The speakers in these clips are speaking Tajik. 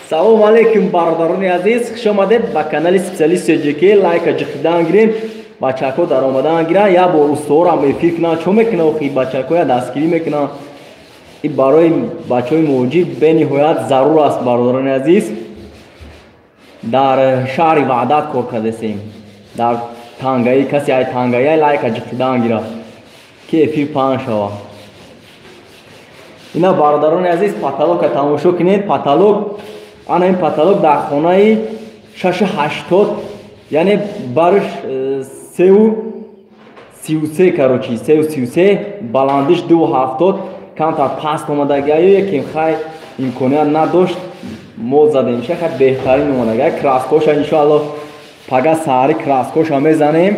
Салом алейкум бародарони азиз, хуш омадед ба канали специалист СЖК. Лайка ҷиқидан гирем, бачако дар омадан гиран, як бор устоворам эфир кунан, чо мекунан охи бачакоя дастгирӣ мекунан. И барои бачаҳои муҳоҷир бениҳоят зарур аст бародарони азиз. Дар шаҳри Ваҳдат кор кардесем, дар тангаӣ, касе ай тангаӣ лайка ҷиқидан гира ки эфир паҳн шава. Ина бародарони азиз, потолока тамошо кунед. Потолок, ана ин потолок дар хонаи 680, яъне барш 333, короче 333, баландиш 270, камтар паст омадагиаю, якем хай имконият надошт, мо задем ша, хай беҳтарин омадагия. Краскоша иншоалло пага саҳари краскоша мезанем,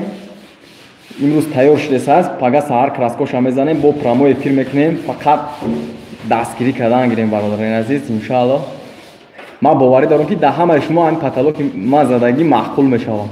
имрӯз тайёр шудес аст, пага саҳар краскоша мезанем, бо прямой эфир мекунем, фақат дастгирӣ кардан гирем бародарони азиз иншоалло. Ман боварӣ дорам ки дар ҳамаи шумо ҳамин потолоки ман задагӣ маъқул мешавад.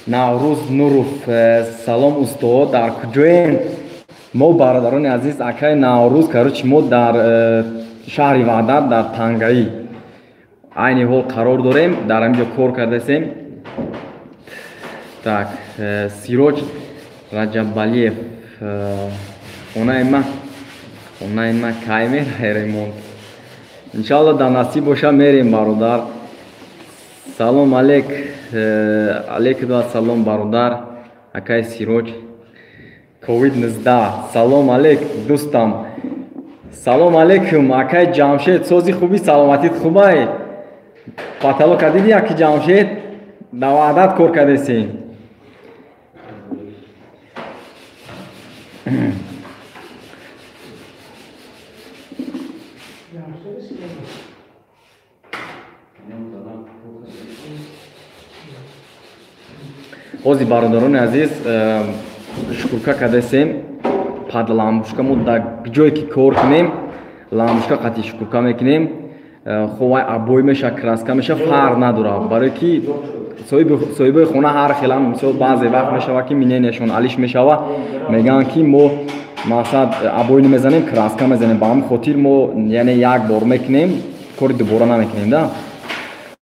Наврӯз Нуров, салом устод, дар куҷоем? Мо бародарони азиз, акай Наврӯз, короче мо дар шаҳри Ваҳдат, дар Тангаӣ айни ҳол қарор дорем, дар ҳамин ҷо кор кардасем. Так, Сироҷ Раҷабалиев, хонаи ма кай мерай ремонт? Иншалло дар насиб боша мерем бародар. Салом алейк, алейкум ассалом бародар, акай Сироҷ. Ковид 19, салом алейк дӯстам. Салом алейкум, акай Ҷамшед, сози хуби, саломатит хубай? Потолока диди, аки Ҷамшед? Да Ваҳдат кор кардесем. Ҳозир, бародарони азиз, шукурка кардесем. Пад ламбушка мо дар ҷое ки кор кунем, ламбушка қатъи шукурка мекунем. Хоб, вай обой меша, краска меша, фарқ надорад, барое ки соҳибои хона ҳар хелам. Мисол, баъзе вақт мешава, ки мненияшон алиш мешава, мегӯянд, ки мо, мақсад, обой намезанем, краска мезанем. Ба ҳамин хотир мо, яъне, як бор мекунем, кори дубора намекунем да.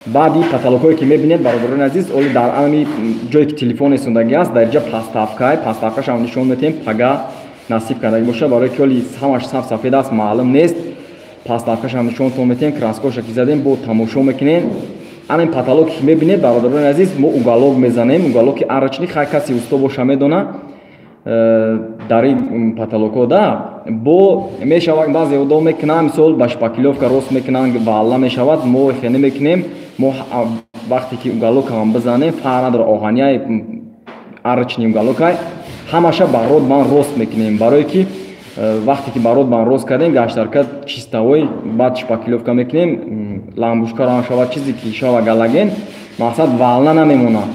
Баъди потолокҳое ки мебинед, бародарони азиз, оли дар ами ҷое ки телефон эсондагӣ аст, дар инҷа подставкай, подставкашам нишон метиҳем пага, насиб кардагӣ боша, барое ки оли ҳамаш саф сафед аст, маълум нест. Подставкашам нишонтон метиҳем, краскоша ки задем, бо тамошо мекунем. Ана ин потолок ки мебинед, бародарони азиз, мо уголок мезанем, уголоки арочный. Хай, каси усто боша, медона. Дар ин потолокҳо да бо мешавад, баъзе одам мекунанд, мисол, ба шпаклёвка рост мекунанд, валла мешавад. Мо хе намекунем. Мо вақте ки уголокам бизанем, фарқ надорад, оҳанияй, арочный уголокай, ҳамаша ба ротбанд рост мекунем, барое ки вақте ки ба ротбанд рост кардем, гаштарка чистовой, баъд шпаклёвка мекунем, ламбушкаро ҳам шавад, чизе ки шава, галоген, мақсад, волна намемонад.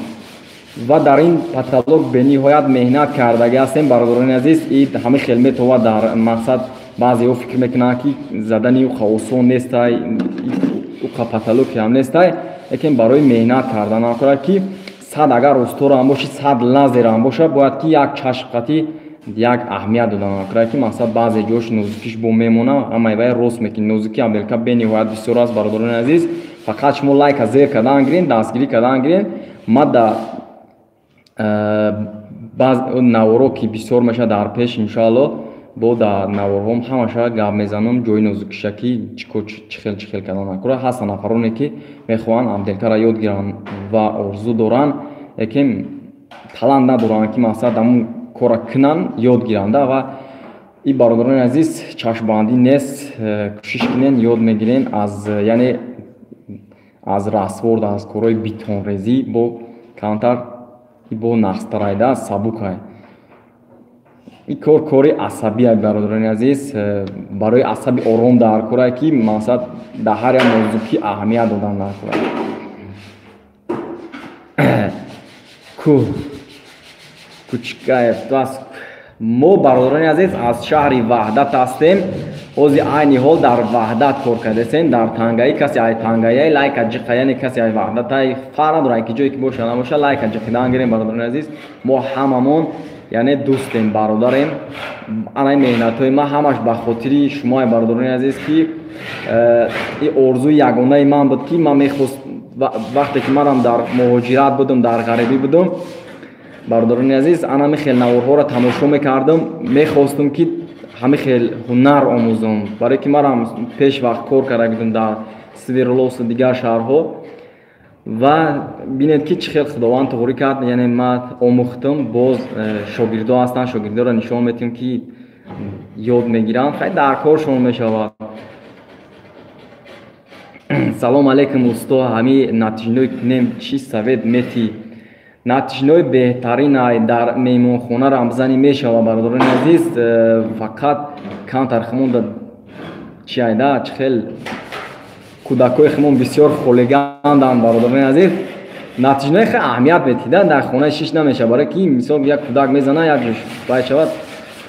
Ва дар ин потолок бениҳоят меҳнат кардагӣ ҳастем, бародарони азиз. И ҳамин хел метовад дар мақсад. Баъзеҳо фикр мекунанд, ки задани уқа осон нестай, уқа потолоки ҳам нестай, лекин барои меҳнат кардан накорад, ки сад агар усторо ҳам боши, 100 лазер ҳам боша, бояд ки як чашм қатӣ як аҳамият дода накорад, ки мақсад, баъзе ҷош нозукиш бо мемона, ҳамаи вай рост мекунӣ. Нозуки отделка бениҳоят бисёр аст, бародарони азиз. Фақат шумо лайка зер кардан гирен, дастгирӣ кардан гирен. Ма да баъз наворо ки бисёр мешавад дар пеш, иншоалло, бо дар наворҳом ҳамаша гап мезанам, ҷои нозукиша ки чӣ хел, чӣ хел кардан накора. Ҳастанд нафароне, ки мехоҳанд отделкаро ёд гиранд ва орзу доранд, лекин талант надоранд, ки мақсад, ҳамун кора кунанд, ёд гиранда. Ва и, бародарони азиз, чашмбандӣ нест, кӯшиш кунен, ёд мегирен. Аз, яъне, аз раствор, аз корҳои бетонрезӣ бо камтар бо нақстарайда, сабукай. Ин кор кори асабия, бародарони азиз, барои асаби ором дар корае, ки мақсад, дар ҳар як нозукӣ аҳамият додан дар кора. Ку Кучкаев. Мо, бародарони азиз, аз шаҳри Ваҳдат ҳастем. Ҳозир, айни ҳол, дар Ваҳдат кор кардесем, дар Тангаӣ. Касе ай Тангаи, лайка ҷиқа, яъне касе ай Ваҳдатай, фарқ надорад, ки ҷое ки боша набоша, лайка ҷиқидан гирем. Бародарони азиз, мо ҳамамон, яъне, дӯстем, бародарем. Анаи меҳнатҳои ман ҳамаш ба хотири шумои, бародарони азиз, ки ин орзуи ягонаи ман буд, ки ман мехост, вақте ки манам дар муҳоҷират будам, дар ғарибӣ будам, бародарони азиз, ана ҳамин хел наворҳоро тамошо мекардам, мехостам, ки ҳамин хел ҳунар омӯзам, барое ки манам пеш вақт кор карда будам дар Свердловсу дигар шаҳрҳо. Ва бинед, ки чӣ хел Худованд туғрӣ кард, яъне ман омӯхтам. Боз шогирдо ҳастанд, шогирдоро нишон метиҳем, ки ёд мегиранд, хай, дар коршон мешавад. Салом алейкум, усто, ҳами натяжной кунем, чӣ совет метӣ? Натяжной беҳтарин, дар меҳмонхона рамзанӣ мешавад, бародарони азиз. Фақат камтар химонда чи айда, чӣ хел кӯдакҳои химон бисёр хулиганданд, бародарони азиз. Натяжной хел аҳамият метида, дар хонаи шиш намешавад, барое ки, мисол, як кӯдак мезана, як бай шавад,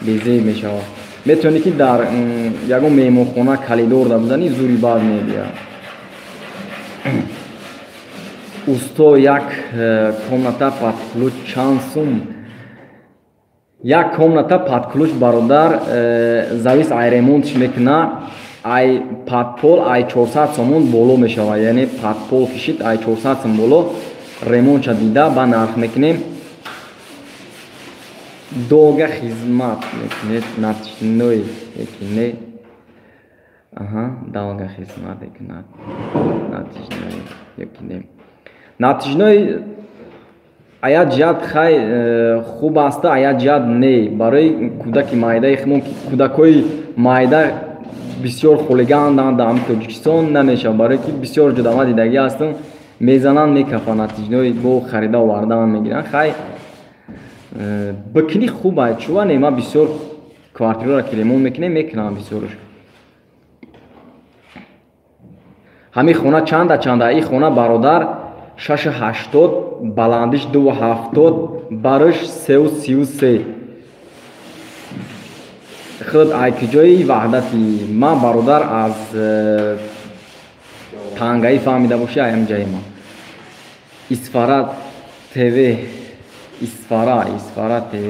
безеб мешавад. Метавонӣ, ки дар ягон меҳмонхона коридорда бизанӣ, зури бад мебиёд. Усто, як комната под ключ чанд сум? Як комната под ключ, бародар, завис ай ремонтш мекуна, ай под пол ай 400 сомон боло мешавад, яъне под пол кишид, ай 400 сом боло, ремонтша дида ба нарх мекунем. Долго хизмат мекунед натяжной яки не? Аҳа, долго хизмат мекунад натяжной яки не? Натяжной ая ҷиҳат хай хуб аста, ая ҷиҳат не, барои кӯдаки майдаи химон, кӯдакҳои майда. бисёр хулигандан дар ҳамин Тоҷикистон намешавад, барое ки бисёр ҷудама дидагӣ ҳастам, мезананд, мекафанд, натиҷаҳои бо харида овардан мегиранд. Хай бикунӣ хуб ай, чува не, ман бисёр квартираро ки ремонт мекунем, мекунам бисёрш. Ҳамин хона чанда чанда? Ин хона бародар 6,80, баландиш 2,70, барш 3,33. Худ ай куҷои Ваҳдати? Ман бародар аз Тангаӣ фаҳмида бошӣ, ай ҳамҷаи ман. Исфара ТВ, Исфара, Исфара ТВ.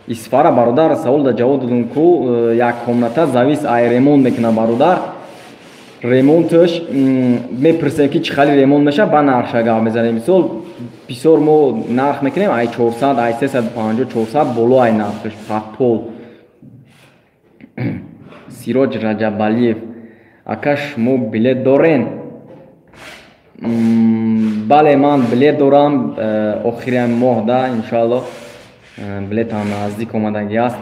Исфара бародар савол да ҷавоб додум ку як комната завис ай ремонт мекунад бародар. Ремонташ мепурсем ки чӣ хали ремонт мешавад, ба нархша гап мезанем. Мисол бисёр мо нарх мекунем ай 400, ай 350, 400 боло ай нархш пол. Сироҷ Раҷабалиев, ака шумо билет дорен? Бале, ман билет дорам, охири моҳ да иншоалло билетам наздик омадагӣ аст.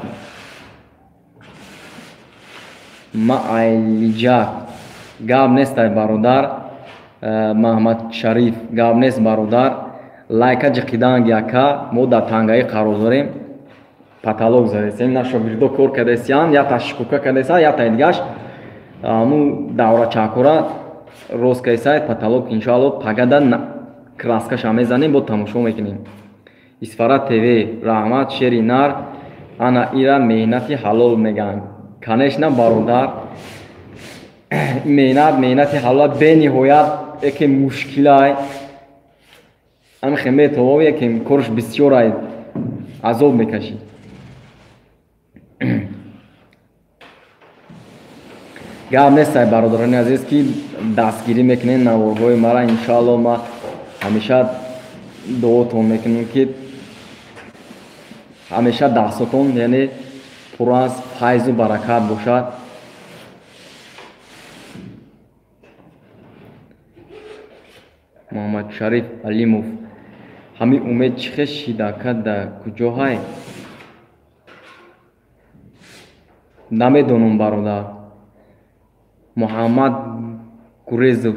Ма айлиҷа гап нест ай бародар. Маҳмад Шариф гап нест бародар. Лайка ҷиқиданги ака, мо дар Тангаӣ қарор дорем. Паталог задесем, на шогирдо кор кардесиян, ята шикука кардеса, ята дигаш аму даврачакора рост кардесай паталог иншоалло пагада краскаша мезанем, бо тамошо мекунем. Исфара ТВ, раҳмат шери нар, ана ира меҳнати ҳалол мегӯянд. Конечно бародар, меҳнати ҳалол бениҳоят яке мушкилай. Ҳамин метавон яке корш бисёр ай, азоб мекашӣ. Гап нест ай бародарони азиз ки дастгирӣ мекунед наворҳои мара. Иншоалло ма ҳамеша дуотон мекунем ки ҳамеша дастотон яъне пур аз файзу баракат бошад. Муҳаммадшариф Алимов, ҳамин умед чӣ хел шид ака, да куҷо ҳай? Намедонам бародар. Муҳаммад Гурезов,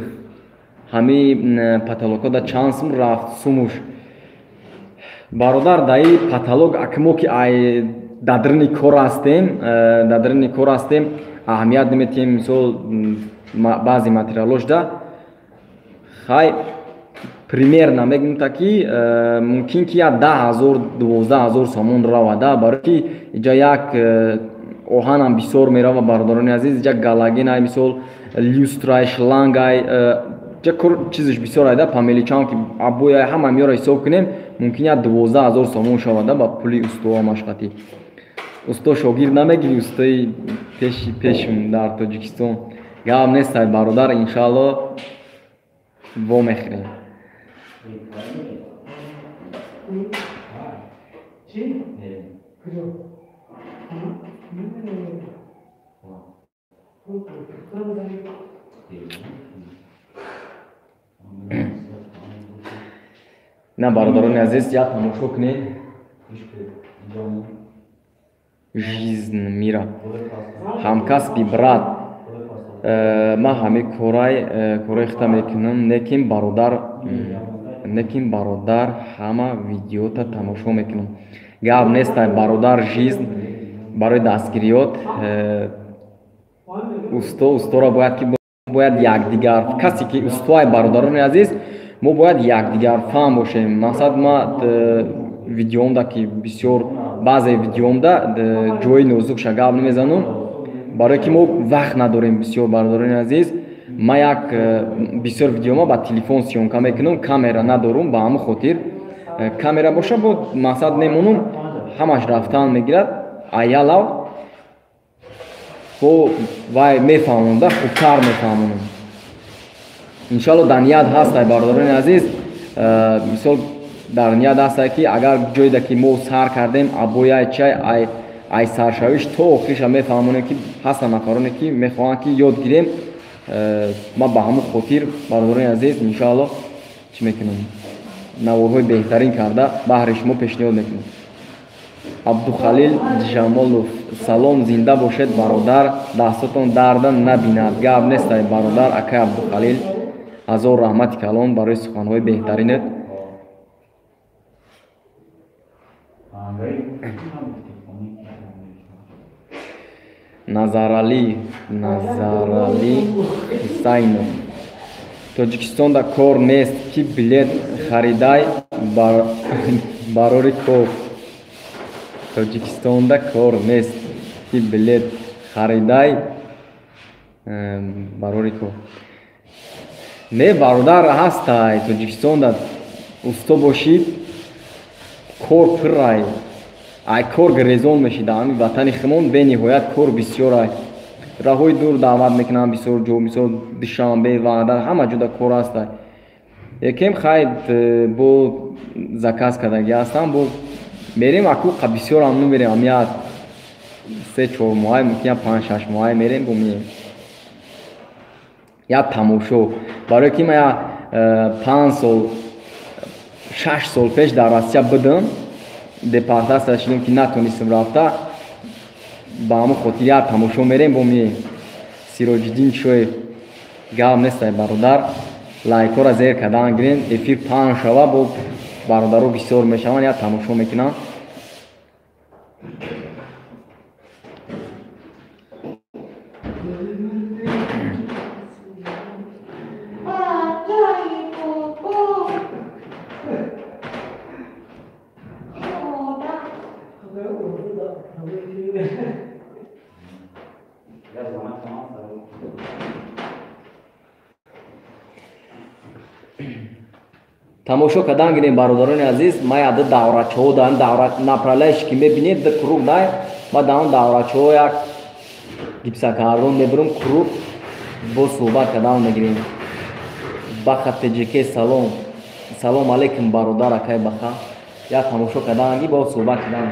ҳамин паталогҳо да чанд сум рафт сумуш? Бародар, даи паталог ака мо ки ай дадрини кор ҳастем, дадрини кор ҳастем, аҳамият наметиҳем мисол баъзе материалош да. Хай примерно мегӯм та ки мумкин ки як 10 000, 12 000 сомон равада, барое ки иҷа як оҳанам бисёр мерава бародарони азиз, иҷа галагин ай, мисол люстрай, шланг ай, иҷа кор чизаш бисёр айда, памеличам ки абои ай, ҳама миёра ҳисоб кунем, мумкин як 12 000 сомон шавада ба пули устоа машқатӣ. Усто шогирд намегири, устои пешум дар Тоҷикистон. Гап нест ай бародар, иншоалло во мехӯрем. На бародарони азиз, як тамошо кунед. Жизнь мира. Ҳамкасби брат, ман ҳамин кораи хита мекунам, лекин бародар ҳама видеота тамошо мекунам. Гап нест ай бародар, жизнь барои дастгириёт. Усто устора бояд ки бояд якдигар, касе ки устоай бародарони азиз, мо бояд якдигарфаҳм бошем. Мақсад ма видеомда ки бисёр баъзе видеомда ҷои нозукша гап намезанам, барое ки мо вақт надорем бисёр бародарони азиз. Ман як бисёр видеома ба телефон съёмка мекунам, камера надорум, ба ҳамин хотир камера боша бо мақсад мемонам, ҳамаш рафтан мегирад, аялав бо вай мефаҳмонам да, хубтар мефаҳмонам. Иншоалло дар ният ҳаст ай бародарони азиз, мисол дар ният ҳаст ки агар ҷойда ки мо сар кардем абояй чай ай саршавиш то охириша мефаҳмонем ки ҳастанд нафароне ки мехоҳанд ки ёд гирем. Ман ба ҳамон хотир бародарони азиз иншоалло чӣ мекунам, наворҳои беҳтарин карда баҳри шумо пешниҳод мекунам. Абдухалил Ҷамолов, салом, зинда бошед бародар, дастотон дарда набинад. Гап нестай бародар, акай Абдухалил, ҳазор раҳмати калон барои суханҳои беҳтаринат. Назаралӣ Ҳусайнов, Тоҷикистонда кор нест, ки билет харидай барори кор. Тоҷикистонда кор нест, ки билет харидай барори кор. Не бародар, ҳастай Тоҷикистонда усто бошӣ, кор пуррай. Ай кор грезон мешӣ дар ҳамин ватани химон бениҳоят кор бисёрай. Роҳҳои дур даъват мекунанд бисёр ҷо, мисол Душанбе, Ваҳдат, ҳама ҷода кор ҳастай. Якем хай бо заказ кардагӣ ҳастам, бо мерем аку бисёрам намерем, ам як 3-4 моҳай, мумкин як 5-6 моҳай мерем, бо меем. Як тамошо. Барои ки ман як 5 сол, 6 сол пеш дар Россия будам, депортатсия шудам ки натонистам рафта, ба ҳамон хотир як тамошо мерем, бо меем. Сироҷиддин Шоев, гап нестай бародар, лайкҳоро зер кардан гирем, эфир паҳн шава, бо бародаро бисёр мешаванд, як тамошо мекунанд. Тамошо кардан гирем бародарони азиз. Ма яда даврачаҳо дар давра направляющий ки мебинед, ду круг дай, ма дар он даврачаҳо як гипсокартон мебурам, круг бо суҳбат кардан мегирем. Баха ТЖК, салом. Салом алейкум бародар, акай Баха. Як тамошо кардан ги, бо суҳбат кардан.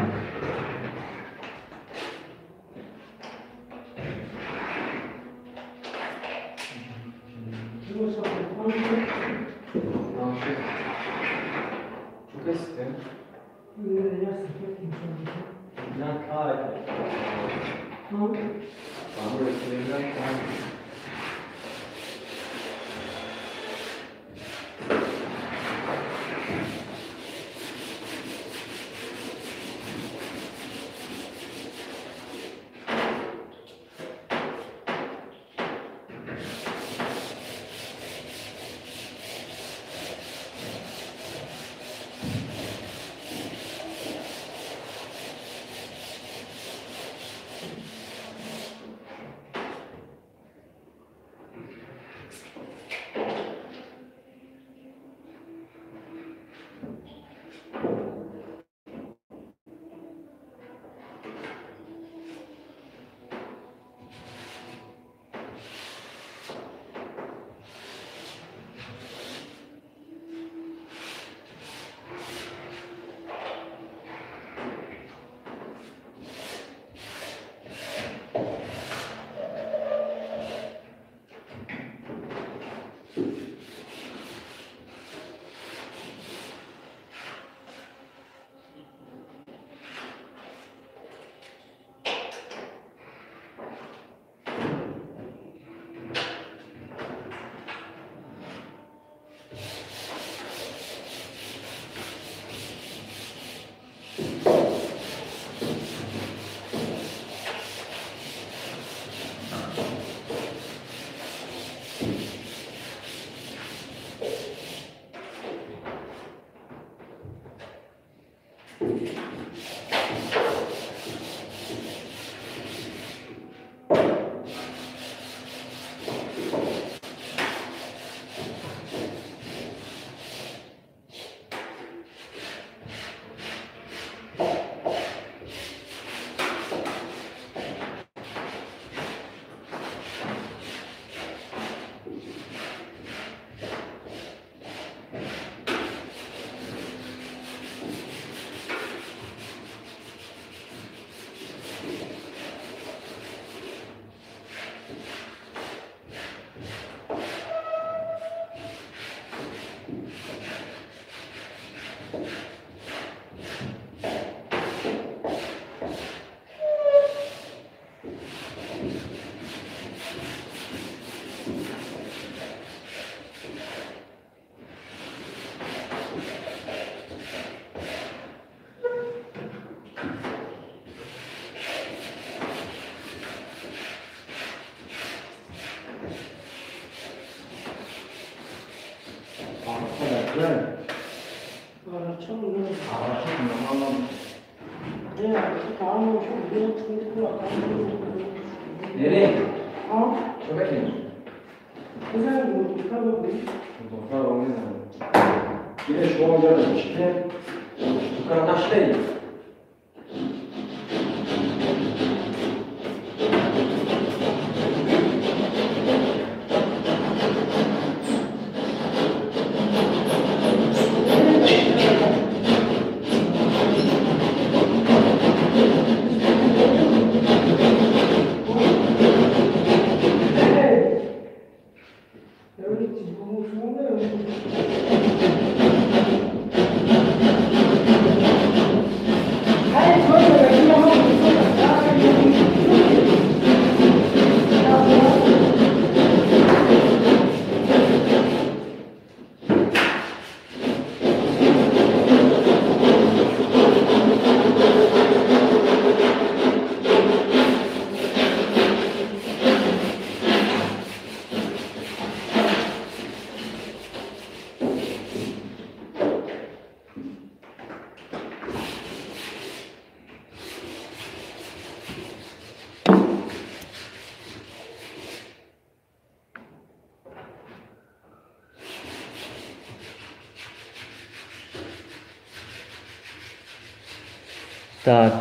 Так,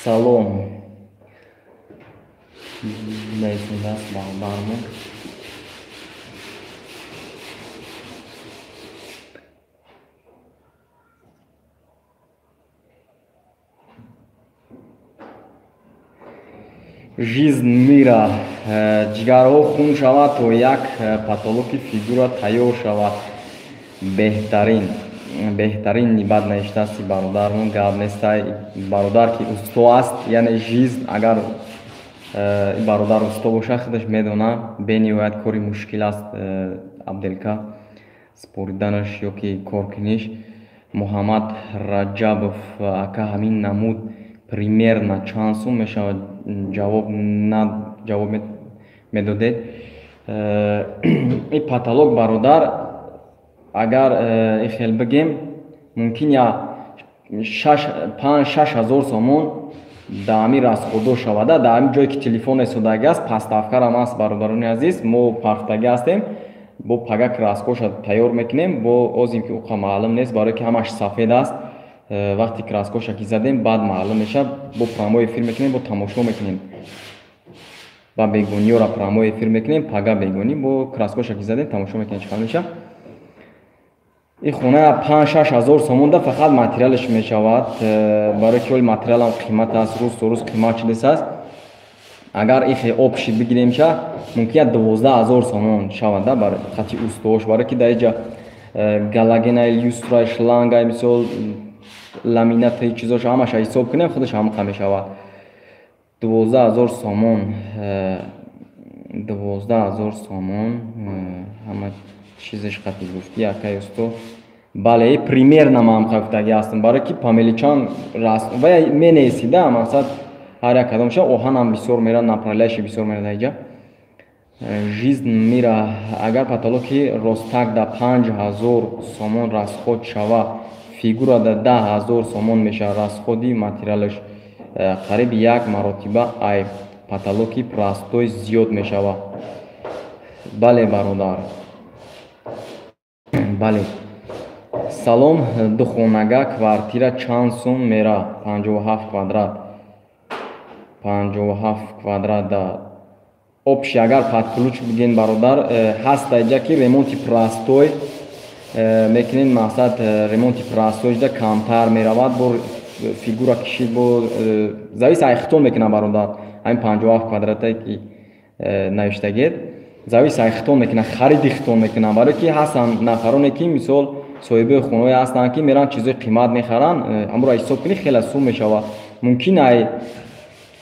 салом. Наисундаст бармо. Жизнь мира. Ҷигарҳо хун шавад то як патологи фигура тайёр шавад. Беҳтарин. Беҳтарин нибат навиштааст бародармон, гап нестай. Бародар ки усто аст, яъне жизнь агар бародар усто бошад, худаш медонад, бениҳоят кори мушкил аст абделка спориданаш ё ки коркуниш. Муҳаммад Раҷабов ака ҳамин намуд примерно чанд сум мешавад? Ҷавоб на ҷавоб медодед. Ин патолог бародар агар ихел бигем мумкин я 5-6 ҳазор сомон дар ҳамин расходо шавада. Дар ҳамин ҷое ки телефон истодагӣ аст, пастафкарам аст, бародарони азиз, мо парфтагӣ ҳастем, бо пага краскоша тайёр мекунем, бо озим ки уқа маълум нест, барое ки ҳамаш сафед аст. Вақте краскоша ки задем, баъд маълум мешавад, бо прямой эфир мекунем, бо тамошо мекунем. Ба бегониёра прямой эфир мекунем, пага бегонӣ бо краскоша ки задем, тамошо мекунем чӣ қадр мешавад. Ин хона 5-6 ҳазор сомонда фақат материалаш мешавад, барои ки оли материалам қимат аст, рӯз то рӯз қимат шудааст. Агар ихе обши бигирем ша, мумкин 12 ҳазор сомон шавад да барои хати устош, барои ки дар инҷа галогенай, люстрай, шлангай, мисол ламинати чизош ҳамаша ҳисоб кунем, худаш ҳамқа мешавад. 12 ҳазор сомон, 12 ҳазор сомон ҳама чизеш қати гуфти акай усто. Бале, примерно ман гуфтагӣ ҳастам, барои ки памеличан раст ва менесида, мақсад ҳар як кадомша оҳанам бисёр мера, направляющий бисёр мера дар инҷа. Жизнь мира агар патологи ростак да 5 ҳазор сомон расход шава, фигура да 10 ҳазор сомон мешавад расходи материалаш, қариб як маротиба ай патологи простой зиёд мешавад. Бале бародар. Бале. Салом, духонага квартира чанд сум мера? 57 квадрат. 57 квадрат да. Общий агар под ключ бигем бародар, ҳаст дар ки ремонти простой мекунем, мақсад ремонти простой да камтар меравад, бо фигура кишид, бо завис айхтон мекунам бародар. Ҳамин 57 квадратае ки навиштагед, завис айхтон мекунам, хариди хитон мекунам, барои ки ҳастанд нафароне ки мисол соҳиби хонаҳое ҳастанд ки меранд чизои қимат мехаранд, амро ҳисоб кунӣ хеле сум мешавад. Мумкин ай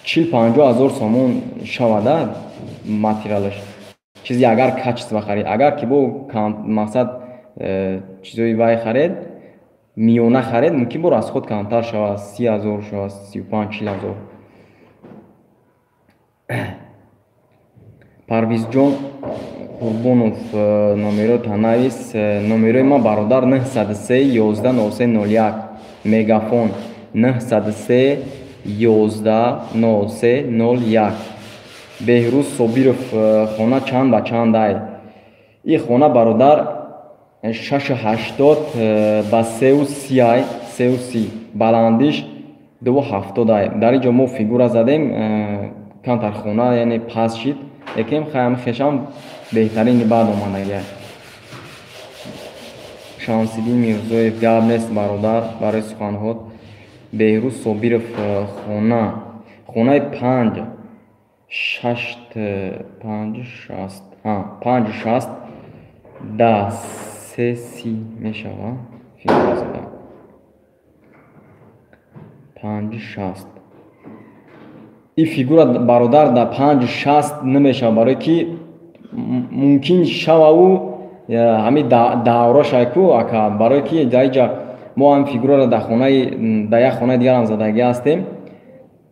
40-50 ҳазор сомон шавада материалаш. Чизи агар качество харид, агар ки бо мақсад чизои вай харед, миёна харед, мумкин бо расход камтар шавад, 30 ҳазор шавад, 35-40 ҳазор. Парвизҷон Қурбонов номеро танавис. Номерои ма бародар 903 11 03 01, мегафон 903 11 03 01. Беҳрӯз Собиров, хона чанд ба чанд ай? Ин хона бародар 6,80 ба 3,30 ай, 3,30, баландиш 2,70 ай. Дар ин ҷо мо фигура задем, камтар хона яъне паст шид, лекин хаям хешам беҳтарини баъд омадагиай. Шамсиддин Мирзоев, гап нест бародар барои суханҳот. Беҳрӯз Собиров, хонаи 5 6 5 6, 5 6 да 3 30 мешава. Фигура зада 5 6. Ин фигура бародар да 5 6 намешава, барое ки мумкин шававу ҳамин давра шайку ака, барое ки дар инҷа мо ҳамин фигураро дар хонаи дар як хонаи дигарам задагӣ ҳастем.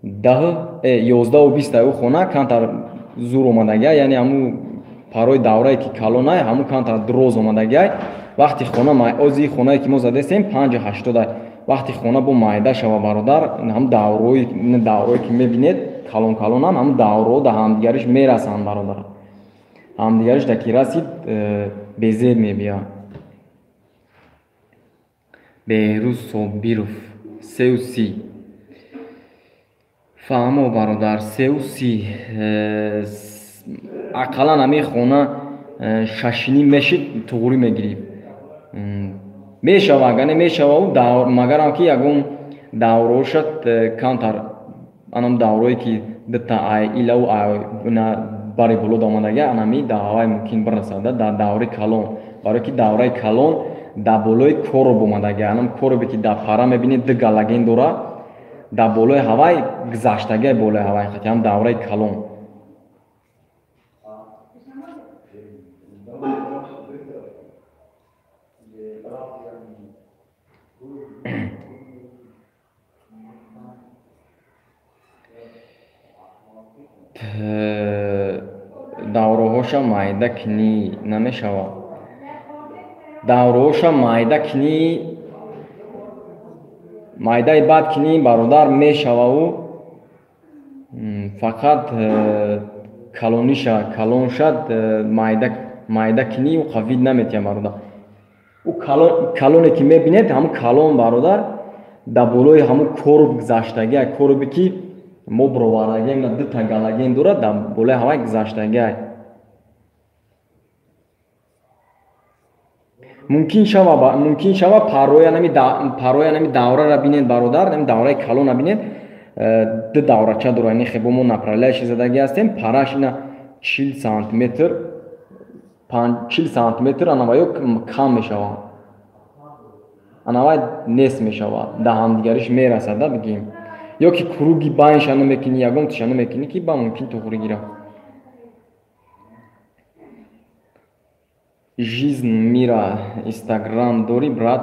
11:20 ӯ хона камтар зур омадагиай, яъне ҳамун парои даврае ки калонай, ҳамун камтар дроз омадагиай. Вақти хона ози хонае ки мо задастем 5,80 ай. Вақти хона бо майда шава бародар, ҳам даврое ки мебинед калон калонам, ҳамун даврҳо да ҳамдигариш мерасанд бародар. Ҳамдигариш да ки расид, безеб мебия. Беҳрӯз Собиров, 3,30. Фаҳмо бародар, 3,30. Ақаллан ҳамин хона 6,5 мешид, туғрӣ мегирифт. Мешава, агар не мешава, магарам ки ягон даврҳошад камтар, анам даврое ки дута ай илаву ай бари боло омадагия, анами давай мумкин бирасад дар давраи калон, барое ки давраи калон дар болои короб омадагия. Анам коробе ки дар пара мебинед, ду галоген дора, дар болои ҳавай гузаштагия, болои ҳавай хати ҳам давраи калон. Давроҳоша майда кунӣ намешавад. Давроҳоша майда кунӣ, майдаи бад кунӣ бародар мешававу фақат калониша калон шад, майда кунӣ ӯ қавид наметиҳад бародар. Ӯ калоне ки мебинед, ҳамун калон бародар дар болои ҳамун короб гузаштагиай, коробе ки мо бировардагием, дута галоген дорад, дар болои ҳавай гузаштагиай. Мумкин шава парои анами давраро бинед бародар, ами давраи калонро бинед, ду даврача дорад, яъне хебо мо направляющий задагӣ ҳастем, параш ина 40 сантиметр, 40 сантиметр анаваё кам мешавад, анавай нест мешавад, дар ҳамдигариш мерасад, да бигем. Ё ки круги байнша намекунӣ, ягон тиша намекунӣ ки ба мумкин туғрӣ гирад. Жизнь мира, Инстаграм дорӣ брат?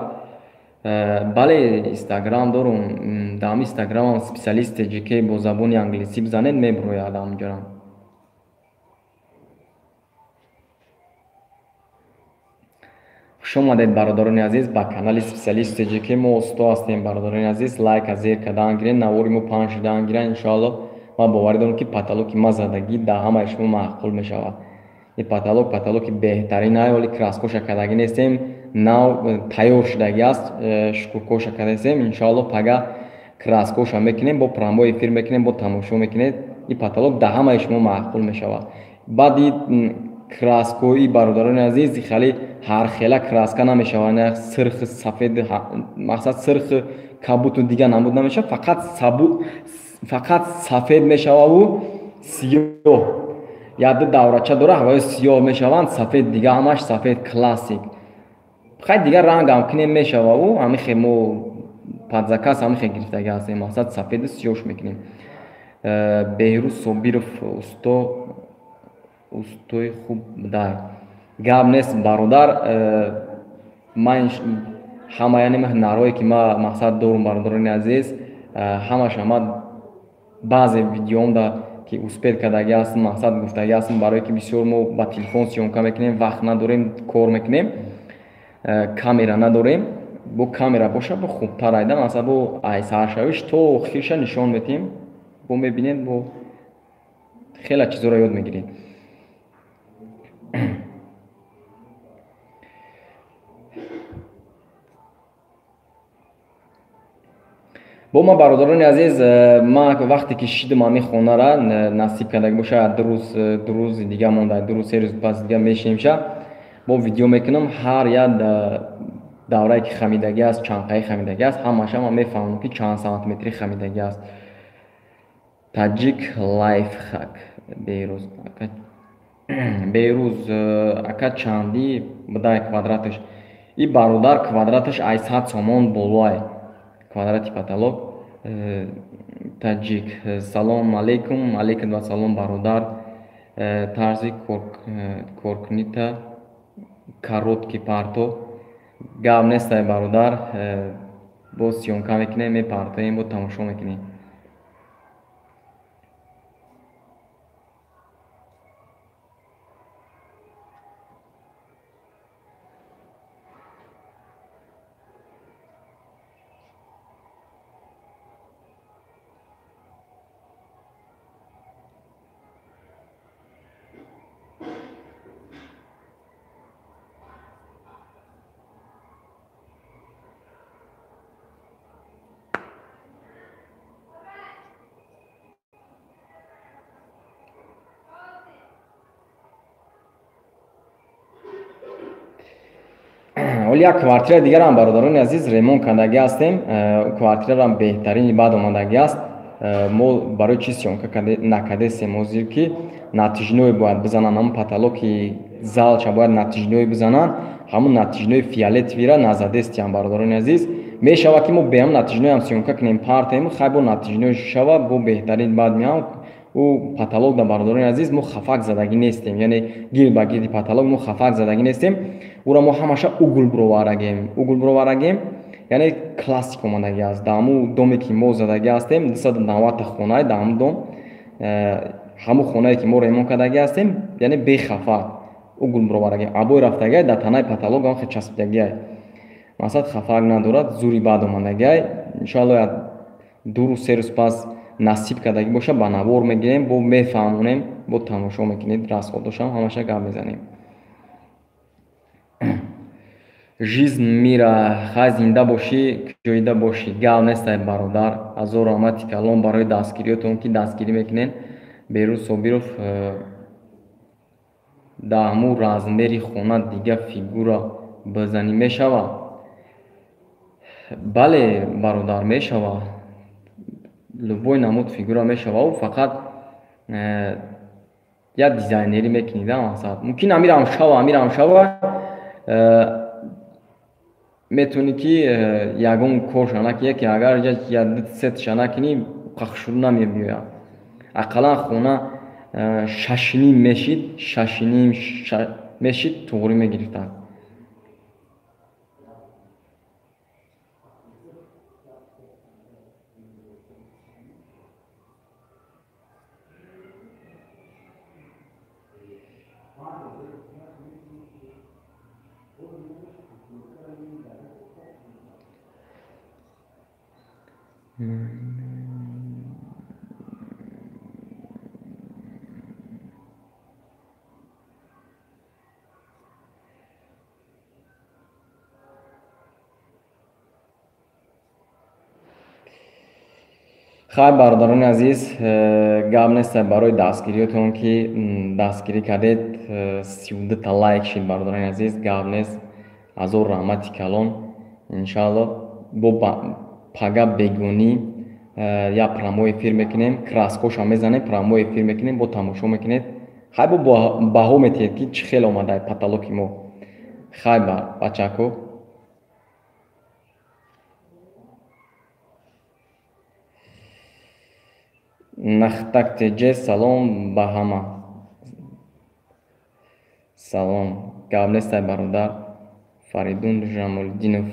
Бале, Инстаграм дорум. Дар ҳамин Инстаграмам специалист ТҶК бо забони англисӣ бизанед, мебирояд ҳамҷорам. Хуш омадед бародарони азиз ба канали специалист ТҶК. Мо усто ҳастем бародарони азиз, лайка зер кардан гиред, навори мо паҳн шудан гиранд иншоалло. Ман боварӣ дорам ки потолоки ма задагӣ дар ҳамаи шумо маъқул мешавад. Ин потолок потолоки беҳтарин ай, вале краскоша кардагӣ нестем, нав тайёр шудагӣ аст, шукуркоша кардастем. Иншоалло пага краскоша мекунем, бо прямой эфир мекунем, бо тамошо мекунед. Ин потолок дар ҳамаи шумо маъқул мешавад. Баъди краскои бародарони азиз, хеле ҳархела краска намешавад, на сирх, сафед, мақсад сирх, кабуту дигар намуд намешавад, фақат сафед мешававу сиёҳ. Як ду даврача дора, ҳавои сиёҳ мешаванд, сафед дигар ҳамаш сафед классик. Хай дигар рангам кунем мешававу ҳамин хе мо под заказ ҳамин хе гирифтагӣ ҳастем, мақсад сафеду сиёҳш мекунем. Беҳрӯз Собиров, устои хуб дай. Гап нест бародар, ман ҳама яъне ҳунарҳое ки ман мақсад дорум бародарони азиз, ҳамаша ман баъзе видеоомда ки успед кардагӣ ҳастм, мақсад гуфтагӣ ҳастм, барое ки бисёр мо ба телефон съёмка мекунем, вақт надорем, кор мекунем, камера надорем. Бо камера боша, бо хубтар айда, масалан бо ай саршавиш то охирша нишон метиҳем, бо мебинед, бо хеле чизоро ёд мегиред. Бо ма бародарони азиз, ма вақте ки шидам ҳамин хонара насиб карда боша, ду рӯзи дига монда, ду рӯз се рӯз пас дига мешинемша, бо видео мекунам. Ҳар як даврае ки хамидагӣ аст, чанқаи хамидагӣ аст, ҳамаша ман мефаҳмам ки чанд сантиметри хамидагӣ аст. Таҷик лайфхак Берӯз Берӯз ака чандӣ будай квадраташ? И бародар квадраташ ай 100 сомон болоай квадрати потолок. Таҷик салом алейкум. Алейкум вассалом бародар. Тарзи коркунита короткий парто гап нестай бародар, бо съёмка мекунем, мепартоем, бо тамошо мекунем. Ҳоли як квартира дигарам бародарони азиз ремонт кардагӣ ҳастем. Квартирарам беҳтарини баъд омадагӣ аст. Мо барои чӣ съёмка накардесем ҳозир, ки натижное бояд бизананд, ҳамун потолоки залча бояд натижное бизананд, ҳамун натижнои фиолетовира назадестиям бародарони азиз. Мешавад ки мо беҳам натижноям съёмка кунем, партем, хай бо натижное шава, бо беҳтарин баъд меам. Ӯ потолок да бародарони азиз мо хафак задагӣ нестем, яъне гирд ба гирди потолок мо хафак задагӣ нестем. Ӯра мо ҳамаша угул бироварагем, угул бироварагем, яъне классик омадагӣ аст. Дар ҳамун доме ки мо задагӣ ҳастем, 290 хонае дар ҳамун дом, ҳамун хонае ки мо ремонт кардагӣ ҳастем, яъне бехафак угул бироварагем. Обои рафтагиай дар танаи потолок ҳам хел часпидагиай, масалан хафак надорад, зури баъд омадагиай. Иншоалло як ду рӯз се рӯз пас насиб кардагӣ боша, ба навор мегирем, бо мефаҳмонем, бо тамошо мекунед, расходошам ҳамаша гап мезанем. Жизнь мира, хай зинда бошӣ, ҷоида бошӣ, гап нестай бародар. Ҳазор раҳмати калон барои дастгириётон ки дастгирӣ мекунед. Берӯз Собиров дар ҳамун размери хона дига фигура бизанӣ мешавад? Бале бародар, мешавад. Любой намуд фигура мешавад, фақат як дизайнерӣ мекунед, масалан мумкин амирам шава, амирам шава, метавонӣ ки ягон корша накунӣ, ки агар як сетша накунӣ қахшуру намебиёяд. Ақаллан хона шашним мешид, шашним мешид, туғрӣ мегирифтанд. Хай бародарони азиз, гап нест барои дастгириётон ки дастгирӣ кардед, 32 лайк шид бародарони азиз, гап нест. Ҳазор раҳмати калон. Иншаалло бо пага бегонӣ як прямой эфир мекунем, краскоша мезанем, прямой эфир мекунем, бо тамошо мекунед. Хай бо баҳо метиҳед ки чӣ хел омада потолоки мо. Хай бачако. Нахтак ТЖ, салом ба ҳама. Салом. Гап нестай бародар. Фаридун Жамолиддинов,